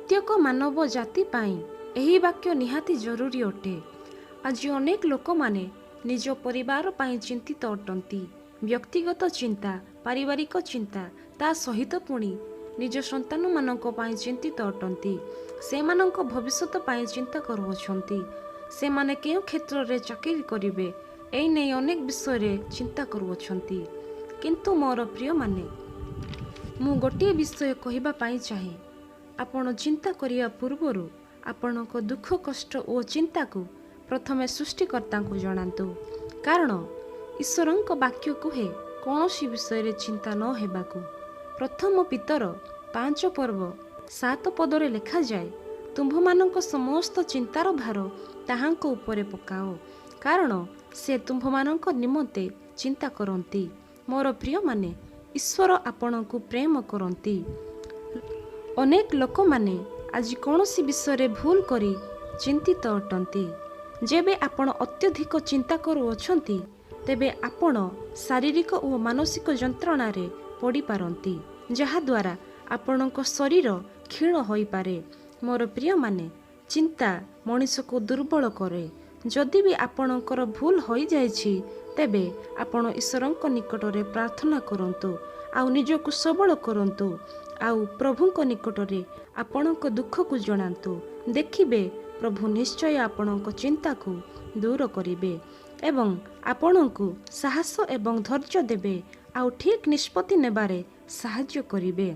ପ୍ରତ୍ୟେକ ମାନବ ଜାତି ପାଇଁ ଏହି ବାକ୍ୟ ନିହାତି ଜରୁରୀ ଅଟେ। ଆଜି ଅନେକ ଲୋକମାନେ ନିଜ ପରିବାର ପାଇଁ ଚିନ୍ତିତ ଅଟନ୍ତି। ବ୍ୟକ୍ତିଗତ ଚିନ୍ତା, ପାରିବାରିକ ଚିନ୍ତା, ତା ସହିତ ପୁଣି ନିଜ ସନ୍ତାନମାନଙ୍କ ପାଇଁ ଚିନ୍ତିତ ଅଟନ୍ତି। ସେମାନଙ୍କ ଭବିଷ୍ୟତ ପାଇଁ ଚିନ୍ତା କରୁଅଛନ୍ତି। ସେମାନେ କେଉଁ କ୍ଷେତ୍ରରେ ଚାକିରି କରିବେ, ଏହି ନେଇ ଅନେକ ବିଷୟରେ ଚିନ୍ତା କରୁଅଛନ୍ତି। କିନ୍ତୁ ମୋର ପ୍ରିୟମାନେ, ମୁଁ ଗୋଟିଏ ବିଷୟ କହିବା ପାଇଁ ଚାହେଁ। ଆପଣ ଚିନ୍ତା କରିବା ପୂର୍ବରୁ ଆପଣଙ୍କ ଦୁଃଖ, କଷ୍ଟ ଓ ଚିନ୍ତାକୁ ପ୍ରଥମେ ସୃଷ୍ଟିକର୍ତ୍ତାଙ୍କୁ ଜଣାନ୍ତୁ। କାରଣ ଈଶ୍ୱରଙ୍କ ବାକ୍ୟ କୁହେ କୌଣସି ବିଷୟରେ ଚିନ୍ତା ନ ହେବାକୁ। ପ୍ରଥମ ପିତର 5 ପର୍ବ 7 ପଦରେ ଲେଖାଯାଏ, ତୁମ୍ଭମାନଙ୍କ ସମସ୍ତ ଚିନ୍ତାର ଭାର ତାହାଙ୍କ ଉପରେ ପକାଅ, କାରଣ ସେ ତୁମ୍ଭମାନଙ୍କ ନିମନ୍ତେ ଚିନ୍ତା କରନ୍ତି। ମୋର ପ୍ରିୟମାନେ, ଈଶ୍ୱର ଆପଣଙ୍କୁ ପ୍ରେମ କରନ୍ତି। ଅନେକ ଲୋକମାନେ ଆଜି କୌଣସି ବିଷୟରେ ଭୁଲ କରି ଚିନ୍ତିତ ଅଟନ୍ତି। ଯେବେ ଆପଣ ଅତ୍ୟଧିକ ଚିନ୍ତା କରୁଅଛନ୍ତି, ତେବେ ଆପଣ ଶାରୀରିକ ଓ ମାନସିକ ଯନ୍ତ୍ରଣାରେ ପଡ଼ିପାରନ୍ତି, ଯାହାଦ୍ୱାରା ଆପଣଙ୍କ ଶରୀର କ୍ଷୀଣ ହୋଇପାରେ। ମୋର ପ୍ରିୟମାନେ, ଚିନ୍ତା ମଣିଷକୁ ଦୁର୍ବଳ କରେ। ଯଦି ବି ଆପଣଙ୍କର ଭୁଲ ହୋଇଯାଇଛି, ତେବେ ଆପଣ ଈଶ୍ୱରଙ୍କ ନିକଟରେ ପ୍ରାର୍ଥନା କରନ୍ତୁ ଆଉ ନିଜକୁ ସବଳ କରନ୍ତୁ, ଆଉ ପ୍ରଭୁଙ୍କ ନିକଟରେ ଆପଣଙ୍କ ଦୁଃଖକୁ ଜଣାନ୍ତୁ। ଦେଖିବେ, ପ୍ରଭୁ ନିଶ୍ଚୟ ଆପଣଙ୍କ ଚିନ୍ତାକୁ ଦୂର କରିବେ ଏବଂ ଆପଣଙ୍କୁ ସାହସ ଏବଂ ଧୈର୍ଯ୍ୟ ଦେବେ, ଆଉ ଠିକ୍ ନିଷ୍ପତ୍ତି ନେବାରେ ସାହାଯ୍ୟ କରିବେ।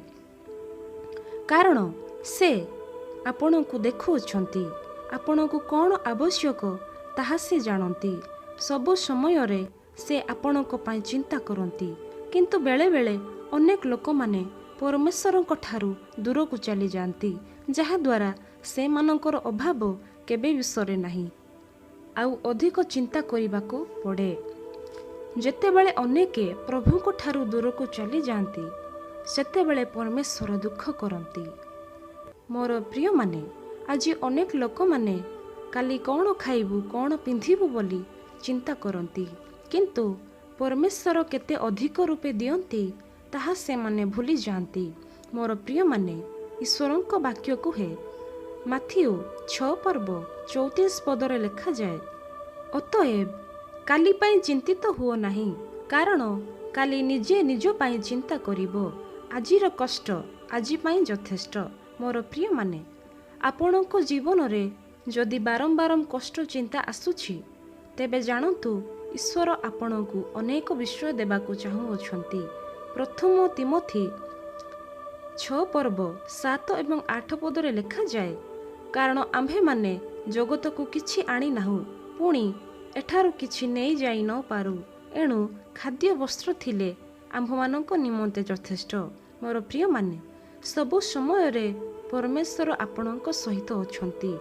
କାରଣ ସେ ଆପଣଙ୍କୁ ଦେଖୁଅଛନ୍ତି, ଆପଣଙ୍କୁ କ'ଣ ଆବଶ୍ୟକ ତାହା ସେ ଜାଣନ୍ତି। ସବୁ ସମୟରେ ସେ ଆପଣଙ୍କ ପାଇଁ ଚିନ୍ତା କରନ୍ତି। କିନ୍ତୁ ବେଳେବେଳେ ଅନେକ ଲୋକମାନେ ପରମେଶ୍ୱରଙ୍କ ଠାରୁ ଦୂରକୁ ଚାଲିଯାଆନ୍ତି, ଯାହାଦ୍ୱାରା ସେମାନଙ୍କର ଅଭାବ କେବେ ବି ସରେ ନାହିଁ, ଆଉ ଅଧିକ ଚିନ୍ତା କରିବାକୁ ପଡ଼େ। ଯେତେବେଳେ ଅନେକେ ପ୍ରଭୁଙ୍କ ଠାରୁ ଦୂରକୁ ଚାଲିଯାଆନ୍ତି, ସେତେବେଳେ ପରମେଶ୍ୱର ଦୁଃଖ କରନ୍ତି। ମୋର ପ୍ରିୟମାନେ, ଆଜି ଅନେକ ଲୋକମାନେ କାଲି କ'ଣ ଖାଇବୁ, କ'ଣ ପିନ୍ଧିବୁ ବୋଲି ଚିନ୍ତା କରନ୍ତି, କିନ୍ତୁ ପରମେଶ୍ୱର କେତେ ଅଧିକ ରୂପେ ଦିଅନ୍ତି ତାହା ସେମାନେ ଭୁଲି ଯାଆନ୍ତି। ମୋର ପ୍ରିୟମାନେ, ଈଶ୍ୱରଙ୍କ ବାକ୍ୟ କୁହେ, ମାଥିଉ 6 ପର୍ବ 34 ପଦରେ ଲେଖାଯାଏ, ଅତଏବ କାଲି ପାଇଁ ଚିନ୍ତିତ ହୁଅ ନାହିଁ, କାରଣ କାଲି ନିଜେ ନିଜ ପାଇଁ ଚିନ୍ତା କରିବ। ଆଜିର କଷ୍ଟ ଆଜି ପାଇଁ ଯଥେଷ୍ଟ। ମୋର ପ୍ରିୟମାନେ, ଆପଣଙ୍କ ଜୀବନରେ ଯଦି ବାରମ୍ବାର କଷ୍ଟ ଚିନ୍ତା ଆସୁଛି, ତେବେ ଜାଣନ୍ତୁ ଈଶ୍ୱର ଆପଣଙ୍କୁ ଅନେକ ବିଷୟ ଦେବାକୁ ଚାହୁଁଅଛନ୍ତି। ପ୍ରଥମ ତିମୋଥି 6 ପର୍ବ 7 ଏବଂ 8 ପଦରେ ଲେଖାଯାଏ, କାରଣ ଆମ୍ଭେମାନେ ଜଗତକୁ କିଛି ଆଣିନାହୁଁ, ପୁଣି ଏଠାରୁ କିଛି ନେଇଯାଇ ନ ପାରୁ। ଏଣୁ ଖାଦ୍ୟ ବସ୍ତ୍ର ଥିଲେ ଆମ୍ଭମାନଙ୍କ ନିମନ୍ତେ ଯଥେଷ୍ଟ। ମୋର ପ୍ରିୟମାନେ, ସବୁ ସମୟରେ ପରମେଶ୍ୱର ଆପଣଙ୍କ ସହିତ ଅଛନ୍ତି।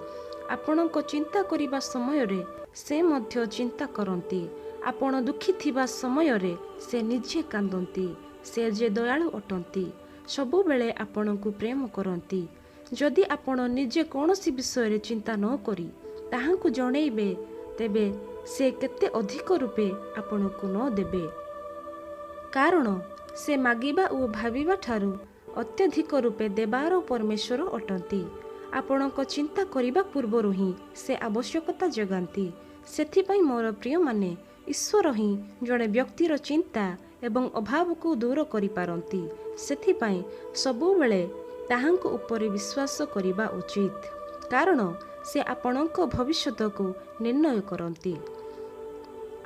ଆପଣଙ୍କ ଚିନ୍ତା କରିବା ସମୟରେ ସେ ମଧ୍ୟ ଚିନ୍ତା କରନ୍ତି। ଆପଣ ଦୁଃଖୀ ଥିବା ସମୟରେ ସେ ନିଜେ କାନ୍ଦନ୍ତି। ସେ ଯେ ଦୟାଳୁ ଅଟନ୍ତି, ସବୁବେଳେ ଆପଣଙ୍କୁ ପ୍ରେମ କରନ୍ତି। ଯଦି ଆପଣ ନିଜେ କୌଣସି ବିଷୟରେ ଚିନ୍ତା ନ କରି ତାହାଙ୍କୁ ଜଣେଇବେ, ତେବେ ସେ କେତେ ଅଧିକ ରୂପେ ଆପଣଙ୍କୁ ନ ଦେବେ। କାରଣ ସେ ମାଗିବା ଓ ଭାବିବା ଠାରୁ ଅତ୍ୟଧିକ ରୂପେ ଦେବାର ପରମେଶ୍ୱର ଅଟନ୍ତି। ଆପଣଙ୍କ ଚିନ୍ତା କରିବା ପୂର୍ବରୁ ହିଁ ସେ ଆବଶ୍ୟକତା ଯୋଗାନ୍ତି। ସେଥିପାଇଁ ମୋର ପ୍ରିୟମାନେ, ଈଶ୍ୱର ହିଁ ଜଣେ ବ୍ୟକ୍ତିର ଚିନ୍ତା ଏବଂ ଅଭାବକୁ ଦୂର କରିପାରନ୍ତି। ସେଥିପାଇଁ ସବୁବେଳେ ତାହାଙ୍କ ଉପରେ ବିଶ୍ୱାସ କରିବା ଉଚିତ, କାରଣ ସେ ଆପଣଙ୍କ ଭବିଷ୍ୟତକୁ ନିର୍ଣ୍ଣୟ କରନ୍ତି।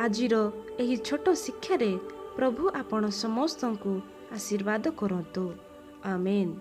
ଆଜିର ଏହି ଛୋଟ ଶିକ୍ଷାରେ ପ୍ରଭୁ ଆପଣ ସମସ୍ତଙ୍କୁ ଆଶୀର୍ବାଦ କରନ୍ତୁ। ଆମେନ୍।